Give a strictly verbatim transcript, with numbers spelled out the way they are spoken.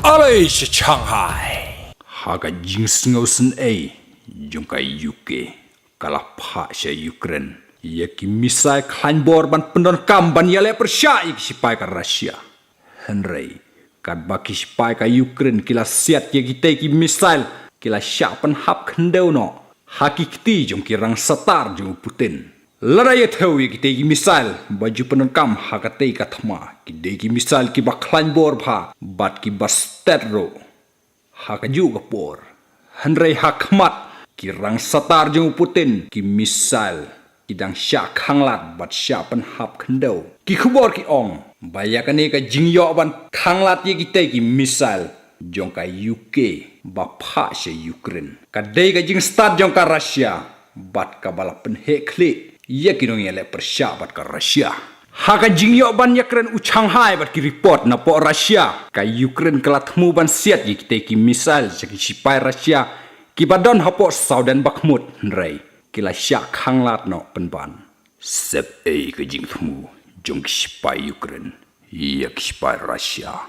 Alei sha Shanghai. Ha ka jingsngew sngewsih jong ka U K, ka la phah sha Ukraine ïa ki missile khlaiñ bor ban pyndonkam ban ïaleh pyrshah ïa ki sipai ka Russia. Hynrei katba ki sipai ka Ukraine ki la siat ïa kitei ki missile, ki la shah pynhap khyndew noh ha ki kti jong ki rangsatar jong u Putin. Lada ïa thew ïa kitei ki missile ba ju pyndonkam ha katei ka thma, ki dei ki missile kiba khlaiñ bor bha bad kiba stet ruh. Ha kajuh ka por, hynrei ha khmat ki rangsatar jong u Putin, ki missile ki dang shah khanglad bad shah pynhap khyndew. Ki khubor ki ong ba ïa kane ka jingïoh ban khanglad ïa kitei ki missile jong ka U K ba phah sha Ukraine, ka dei ka jingstad jong ka Russia bad kaba la pynheh khlieh ïa ki nongïaleh pyrshah bad ka Russia. Ha ka jingïoh ban ïakren u Shanghai bad ki report napoh Russia, ka Ukraine ka la thmu ban siat ïa kitei ki missile sha ki sipai Russia kiba don hapoh sawdong Bakhmut, hynrei ki la shah khanglad noh pynban. Sep ei ka jingthmu jong ki sipai Ukraine ïa ki sipai Russia?